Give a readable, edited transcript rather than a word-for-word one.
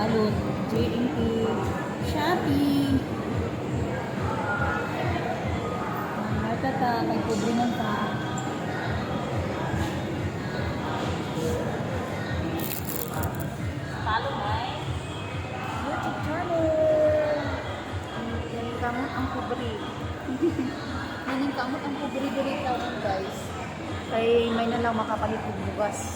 Balot, J&T, Shopee. Tata, may pobre man ta. Follow my YouTube channel. Kamot ang pobre. Maning kamot ang pobre diri taon, guys. Kay may na lang makapalit og bugas.